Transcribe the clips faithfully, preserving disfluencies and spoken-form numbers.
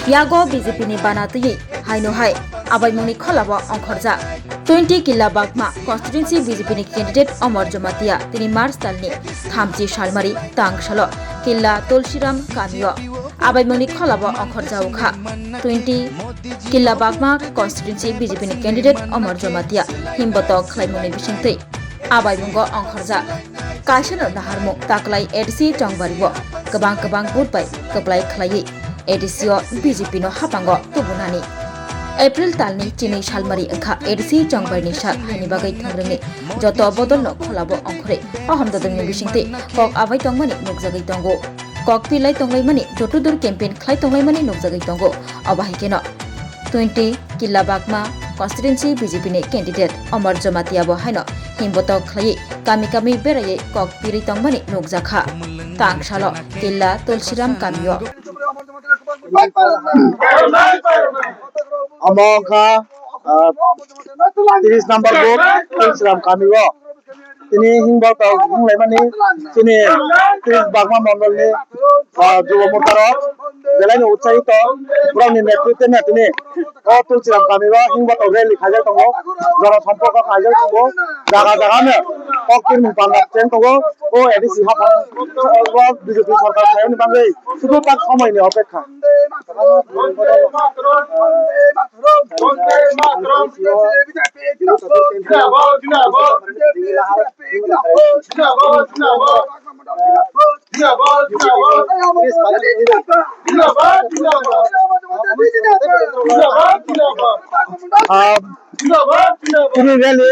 Yago B J P ni bana twiwi haino hai abaimungni kholabo ongkhorjak. Twenty Killa Bagma constituency B J P ni candidate Omor Jamatia tini March talni thamchi salmari tang salo Killa Tulsiram kamio abaimungni kholabo ongkhorjao kha. Twenty Killa Bagma constituency B J P ni candidate Omor Jamatia himbotok khlaimungni bisingtwi abaimungo ongkhorjak. Kaisano naharmung taklai A D C Chongbario kwbang kwbang vote bai kwplai khlaiwi A D C o B J P no hapango tubunani. April talni chini salmari wngkha A D C Chongbarini sal, haini bagwi thwngrwngni joto bodolno kholabo ongkhorwi o hamdodongni bisingtwi kok abai tongmani nukjagwi tongo. Kok pilai tonglaimani, door to door campaign khlai tonglaimani nukjagwi tongo. Obo hai kheno twenty Killa Bagma constituency B J P ni candidate Omor Jamatia bo haino himbotok khlaiwi kami kami beraiwi kok pirwi tongmani nukjakha. Tang salo Killa Tulsiram kamio. Omo wngkha, ah, tris number booth, Tulsiram kamio. Tini himbotok wnglaimani chini tris Bagma mondolni, ah, Jubo Mortarok belai no utsahi tong, borokni netritwno tini o Tulsiram kamio himbotok rally khaijak tongo, jora sompoko khaijak tongo, jaga jaga no kok kirmung panda cheng tongo, o A D C haphang o B J P sorkar phaiyani bagwi sudu tak somoi ni opekha. Ah, tini rally,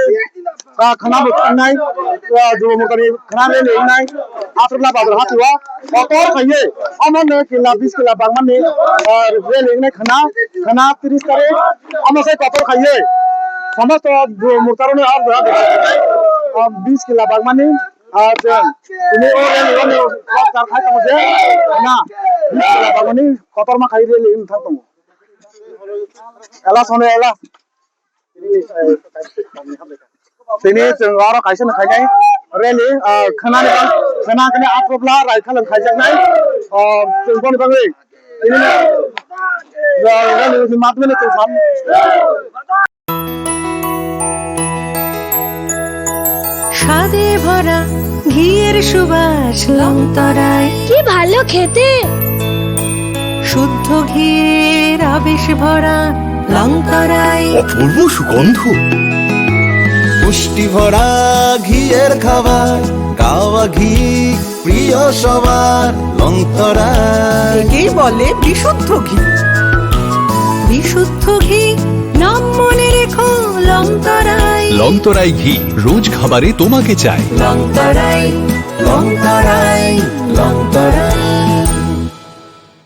ah, khana bo thangnai, ah, Jubo Mortarni khana rally wngnai, Atrapla Bazar hatio, kotor khaiye, omo no killa bis killa bangmani, ah, rally wngnai khana, khana tris tarik, omo sai kotor khaiye, somosto Jubo Mortarni ar, ah, bis killa bangmani, ah, chwng, tini o rally o no, kok tar khai tongo je, na, bis killa bangmani kotorma khai rally wng thang tongo. Ela sono ela. Tini chwng oro kaisa no khainai rally, ah, khwnani bang-, khwna khwna Atrapla Raikhalang khaijaknai, ah, chwng boni bagwi tini no, ah, rally ni madhyome no chwng sam. স্বাদে ভরা ঘিয়ের সুবাস লংতরায়। কি ভালো খেতে! শুদ্ধ ঘিয়ের আবেশ ভরা লংতরায়। অপূর্ব সুগন্ধ। পুষ্টি ভরা ঘিয়ের খাবার, গাওয়া ঘি প্রিয় সবার লংতরায়। একেই বলে বিশুদ্ধ ঘি। বিশুদ্ধ ঘি, নাম মনে রেখো লংতরায়। লংতরাই ঘি, রোজ খাবারে তোমাকে চাই। লংতরায়, লংতরায়, লংতরায়।